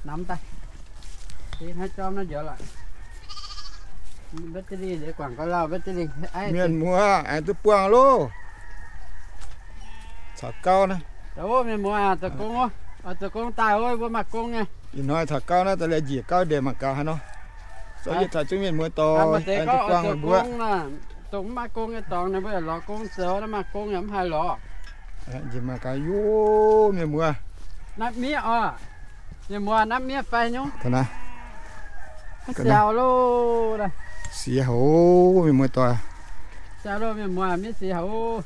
Namx daaih. Ih hnoi jorm naaiv njoux lorqc. Battery nziex guangc gauh lauh battery. Mienh muoz aengx duqv buangh loh. Caux gauv naaiv. Mienh muoz, zoux gong, zoux gong daaih oc, mbuo maaih gong nyei. Ih hnoi caux gauv naaiv daaih liuz njiec gauv ndeic mangc gaax haaix nor. Zorqv yietc taux zungv mienh muoz doic aengx duqv buangh meih mbuo. Dongh mv maaih gong nyei dorngx, ninh mbuo yaac lorz gong zoux, naaiv maaih gong yaac mv haih lorz. Njiec mangc gaax, yov, mienh muoz. Naaiv miev oc. Mienh muoz, naaiv miev fai nyungc. Siaaux loh. Siex houc, mienh muoz doic. Siaaux loh, mienh muoz, miev siex houc.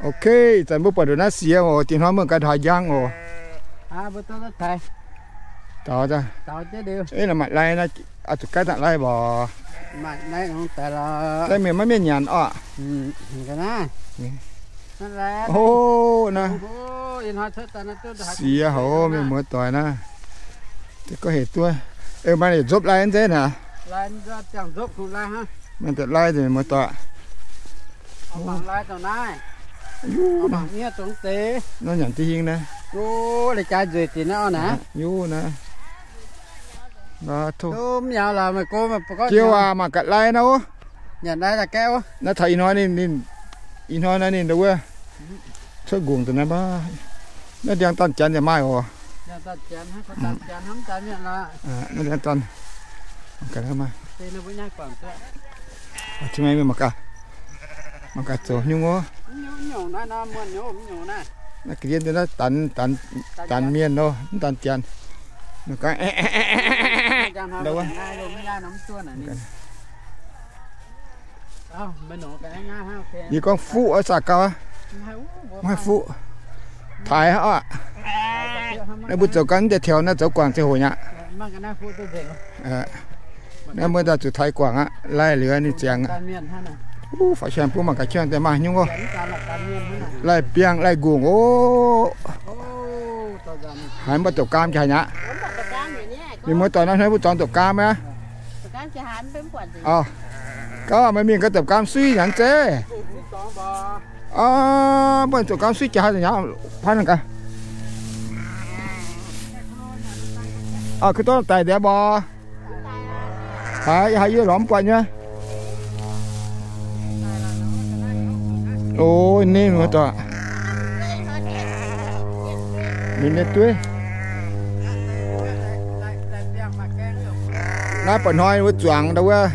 Ok, ih zanc mbuo buatc nduqc naaiv siex oc, diex hnoi mbuo ganh taux njang oc. Daux, daux, maiv maaih lai naaiv, zuqc gaatv daaih lai mborqc. Daaih mienh maiv mienh nyanc orqc. O, naaiv siex houc, mienh muoz doic naaiv. Gorngv hec duqv, maaih yietc nzopv lai nzengc naaic. Maaih deix lai nzengc, mienh muoz doic. Naaiv nyanc div hingh naaiv. Yov naaiv. Jiu aac, mangc gaax lai naaiv oc. Naaiv taux ih hnoi ninh, ih hnoi naaiv ninh ndau wuov cuotv nqongc daaih naaiv mbac. Naaiv ndiangx-dorn janx yaac maaih oc. Naaiv ndiangx-dorn. Mangc gaax, mangc gaax zoux nyungc oc. Naaiv ga'ndiev naaiv danx, danx mienh nor, mv danx janx. Yie gorngv fuqv oix zaqc gauh aqv. Mv haih fuqv. Taaix aqv. Naaiv mbuo zoux ganh mv deix taux naaiv zoux guangc ziangh hoc nyei aqv. Naaiv mbuo daaih zuqc taaix guangc aqv, lai liuz ninh ziangx aqv. Faaux qangx bun mangc gaax qangx deix maaih nyungc oc. Lai-biangh lai-nqongc oc. Haiz mv baac dopc gaam jaax nyei aqv. Mienh muoz doic, naaiv hnoi mbuo zuangx dopc gaam aqv. Gauv meih mingh gaax dopc gaam suiv nyanc zeiv. Mbuo dopc gaam suiv jaax nyei aqv, paaiv gaax. Kuv dorv daic nzengc mborqc. Haiz, haiz yie lorz mv buatc nyei. O, ninh mbuo doic. Ninh nyei dueiv. Naaiv mba'hnoi wuov zuangx ndau wuov.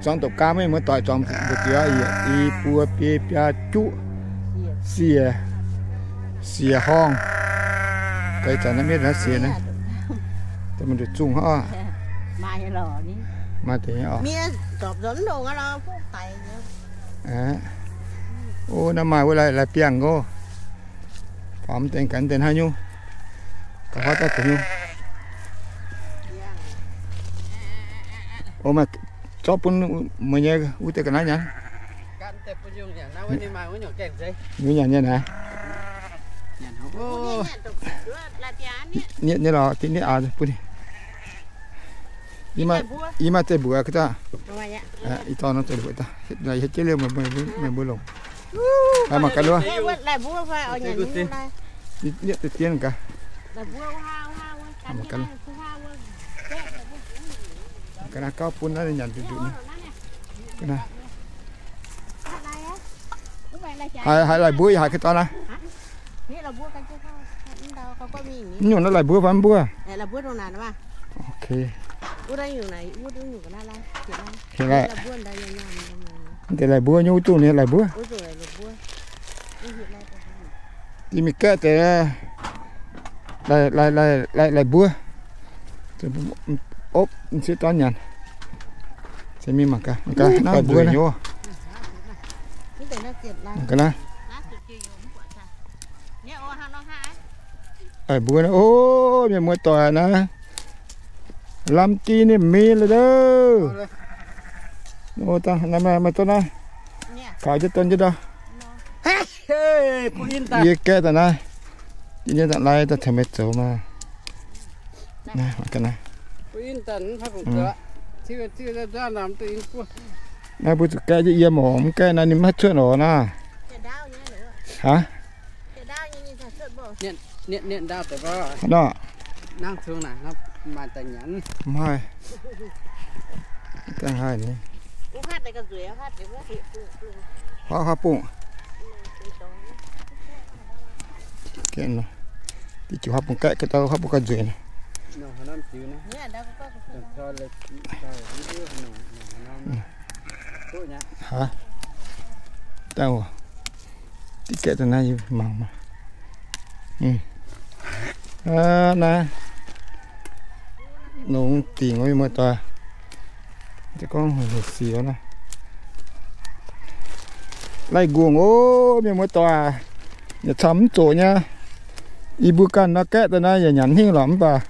Zuangx dopc gaam mienh muoz doic, zuangx mbu'ziex, i buo biei biaa juqv, siec, siec horngh. Deix zanc naaiv mienh naaiv siec naaiv, da'maah nduqc zungh hnangv oc. Maaih deix nyei oc. O, naaiv maaih wuov lai, lai-biangh oc. Faaux deix ganh deix haaix nyungc, ga'hov daaih ga'nyungc. O, maaih zorqv bun meih nyei wuov deix ga'naaiv nyanc. Nyungc nyanc nyei naaiv. Nietv nyei lorqc, diqv nietv aqv, bun ninh. Yie maaih zeiv mbuoqc, ih dorh nor zeiv mbuoqc daaih, hietv jienv liouh meih mbuo longc. Mangc gaax wuov. Nietv deix dien gaax. Mangc gaax, gauv bun naaiv nyanc nduqc nduqc. Haiz, haiz lai-mbuov, haiz ga'dorn naaiv. Mv nyungc naaiv lai-mbuov fai mv mbuov? Ok. Mv deix lai-mbuov nyei, wuov dongh ninh lai-mbuov. Dinh mingh gaeqv deix lai-mbuov. Opv m'sieqv dorn nyanc. Se mingh mangc gaax, mangc gaax naaiv mbuov naaiv. Mangc gaax naaiv. Lai-mbuov naaiv, o, mienh muoz doic naaiv. Lamh dinh ninh mingh lorqc. Maaih duqv naaiv, kaux jienv don jienv ndau. Yie gaeqv daaih naaiv, yie nyei daaih lai daaih tengx meih zoux maah. Naaiv mbuo zuqc gaeqv jienv yiem oc, mv gaeqv naaiv ninh maiv cuotv oc naaiv. Hnangv nor. Nangv cong naaic, maaih daaih nyanc. Mv haih. Dangh haih ni. Huaav, huaav bungh. Diqv jiu huaav bungh gaeqv, huaav bungh gauh nzueic. Aa, dangh oc. Diqv gaeqv daaih naaiv yie mangc maah. Naaiv, longx dingc wuov, mienh muoz-doic. Gorngv siec naaiv. Lai-nqungc oc, mienh muoz-doic. Yietc camv mv zoqc nyei. Yie mbuo ganh nor gaeqv daaih naaiv yaac nyanc hingh lorqc mv baac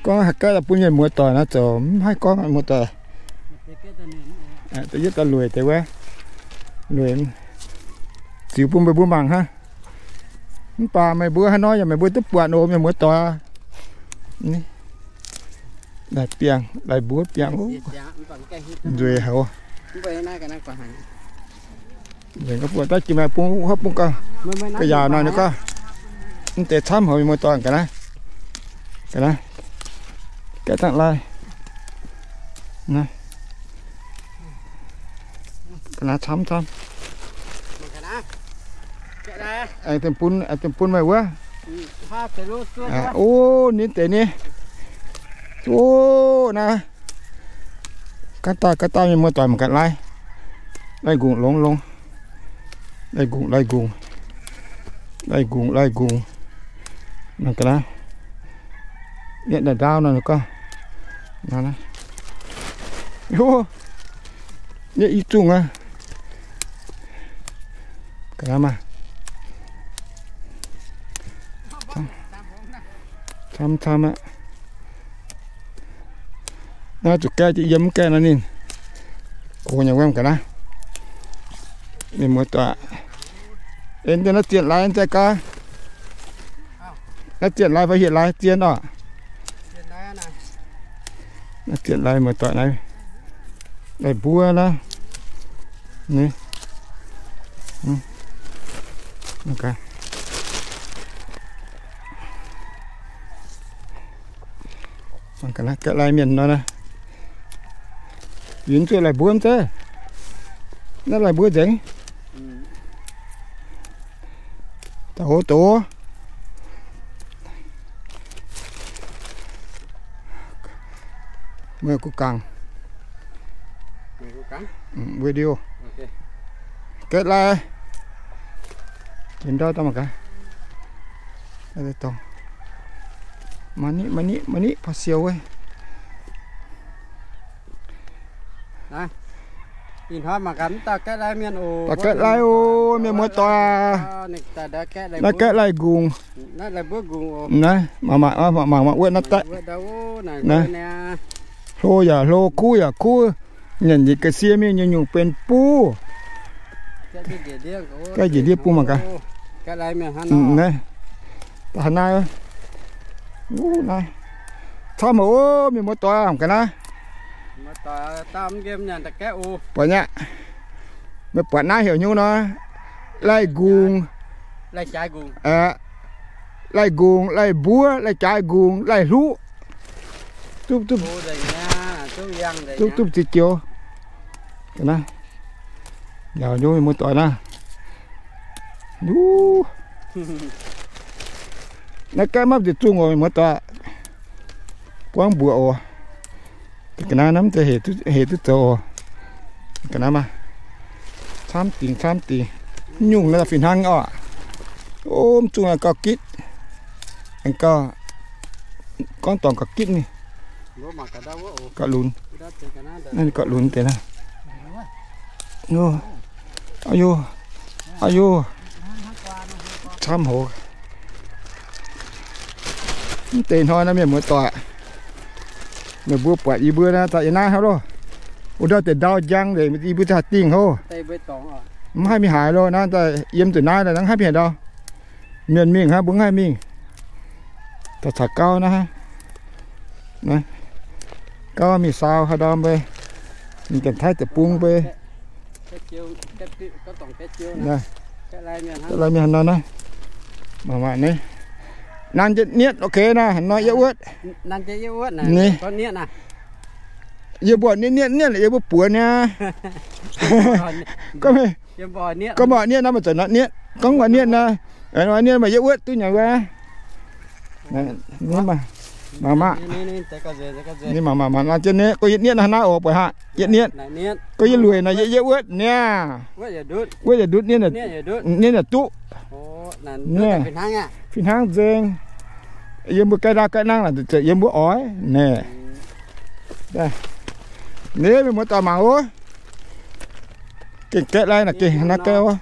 gorngv haih gaeqv daaih bun mienh muoz-doic naaiv zoux mv haih gorngv, mienh muoz-doic. Da'yietv daaih lueic deix wuov. Lueic, ziux bun meih mbuo mangc hnangv. Mv baac meih mbuo haaix nor yaac meih mbuo duqv buatc oc, mienh muoz-doic. Lai-biangh, lai-mbuov biangh, nzueic haic. Nzengc ga'buoqv daaih jiex maengx bung, huaav bung gauh, ga'yaauc nor ninh gorngv, mv deix camv haic, mienh muoz-doic, ga'naaiv, ga'naaiv, gaeqv dangh lai. Ga'naaiv camv camv. Aengx dien bun, aengx dien bun meih wuov. O, ninh deix ni. O, naaiv. Gaav dauh, gaav dauh mienh muoz-doic mangc gaax lai. Lai-nqungc longx longx. Lai-nqungc, lai-nqungc. Lai-nqungc, lai-nqungc. Mangc gaax naaiv. Yietv ndau-ndau nor ninh gorngv. Yietv i zungh aqv. Ga'naaiv maah. Camv camv aqv. Naaiv zuqc gaeqv jienv yiem, mv gaeqv nor ninh gox nyei wuov. Ga'naaiv, mienh muoz-doic, en deix naaiv zienh lai zaih gaax. Naaiv zienh lai fai hieh lai? Zienh oc. Naaiv zienh lai, muoz-doic, naaiv lai-mbuov naaiv. Gaeqv lai mienh nor naaiv. Yie zuqc lai-mbuov mv zeiz. Naaiv lai-mbuov nzengc. Doz doz. Meih guv gangx. Video. Gaeqv lai. Jiex ndau daaih mangc gaax. Maaih niqv, maaih niqv, maaih niqv, paav siou wuov. Ih hnoi mangc gaax mv dauh gaeqv lai mienh oc. Dauh gaeqv lai oc, mienh muoz-doic aac. Naaiv gaeqv lai-nqungc. Naaiv mangc mangc mangc wuov naaiv daaih. Hlo yaac hlo, kuv yaac kuv. Nyanc njiec ga'sie mingh nyungc-nyungc benx buv. Gaeqv njiec ndiev bung mangc gaax. Naaiv, da'haaix naaiv. Camv haic oc, mienh muoz-doic, mangc gaax naaiv. Buatc nyei aqv. Meih buatc naaiv heuc hnyouv nor, lai-nqungc, lai-nqungc, lai-mbuov, lai-jaaix nqungc, lai-hluqv. Duqv duqv, duqv duqv ziex joux. Njaaux hnyouv mienh muoz-doic naaiv. Naaiv gaeqv maiv nziex zungh oc, mienh muoz-doic. Buangv mbuoqc oc. Ga'naaiv naaiv hec duqv zoux oc. Ga'naaiv maah. Camv dingc, camv dingc. Nyungc naaiv fih hnangv oc. O, mv zungh gauh gitv. Aengx gauh, gorngv dorngc gauh gitv ni. Gauh lunx. Naaiv gauh lunx deix naaiv. Aa yo, aa yo, camv hoz. Mv deix hnoi naaiv mienh muoz-doic, meih mbuo buatc yie mbuo naaiv daaih yiem naaiv hnangv loh. Wuov ndau deix ndau njang nzengc, yie mbuo daaih dingh hov. Mv haih mingh haaix loh, naaiv daaih yiem zuqc naaiv daaih mv haih mingh haaix ndau. Mienh mingh hnangv, mbuo mv haih mingh. Daaih caux gauv naaiv hnangv. Gauv mingh saau haaix ndau mbuo, mingh Janx-Taiv deic-bung mbuo. Lai mienh haaix nor naaiv, mangc mangc naaiv, Nanv jienv nietv, ok naaiv, hnangv nor yietv wuotv. Yie mbuo nietv nietv nietv, yie mbuo buoz niaa. Gorngv mv nietv naaiv, maaih zanc nor nietv. Gorngv mv nietv naaiv, nietv maaih yietv wuotv duqv nyei wuov. Mangc maah, mangc maah, nanv jienv nietv, gorngv yietv nietv hnangv naaiv oc, buatc haic, yietv nietv. Gorngv yie lueic naaic yietv wuotv niaa. Wuotv yaac ndutv, nietv yaac duqv. Fih hnangv nzengc. Yie mbuo gaeqv ndaauv gaeqv nangv naaic, yie mbuo oix naaic. Naaiv mienh muoz-doic mangc oc. Gengh gaeqv lai naaic, gengh naaiv gaeqv oc.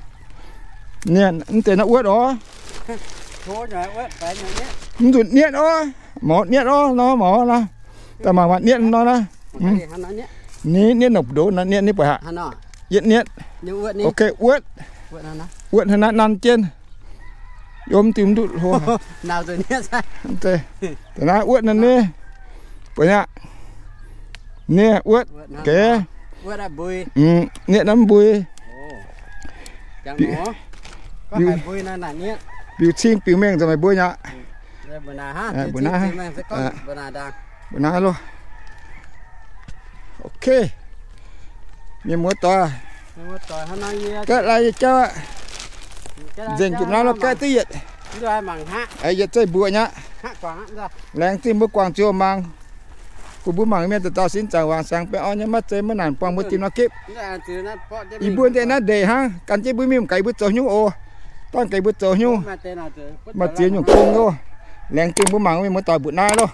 Mv deix naaiv wuotv oc. Mv nzunc nietv oc. Maux nietv oc, nor maux nor. Daaih mangc mangc nietv nor naaiv. Ni nietv nongc ndoqv nor, nietv ni buatc haic. Yietv nietv. Ok, wuotv. Wuotv hnangv naaiv nanv jienv. Yiem diuh mv nduqc hlo. Naaiv wuotv naaiv ni. Buatc aqv. Ni wuotv. Geh. Nietv naaiv mbui. Biux cing biux mengh zoux meih mbuo nyei aqv. Mbuo naaiv loh. Ok. Mienh muoz-doic, gaeqv lai nyei jauv aqv. Nzengc jomc naaiv loh, gaeqv duqv yietc, yietc zeiv mbuoqc nyei aqv. Laengz zingh mbuo guangc ziouc mangc. Bun mbuo mangc mienh dauh dauh sin zaangc wangc saengx baengh orn nyei, maiv zeiz maiv naanc buangh mbuo dinh nor gipv. Yie mbuo nzengc naaiv ndeic hnangv, gan jienv mbuo mingh m'gaax mbuo zoux hnyouv oc. Dangh gaax mbuo zoux hnyouv, maaih ziex nyungc gong oc. Laengz zingh mbuo mangc mienh muoz-doic mbuoqc naaiv loh.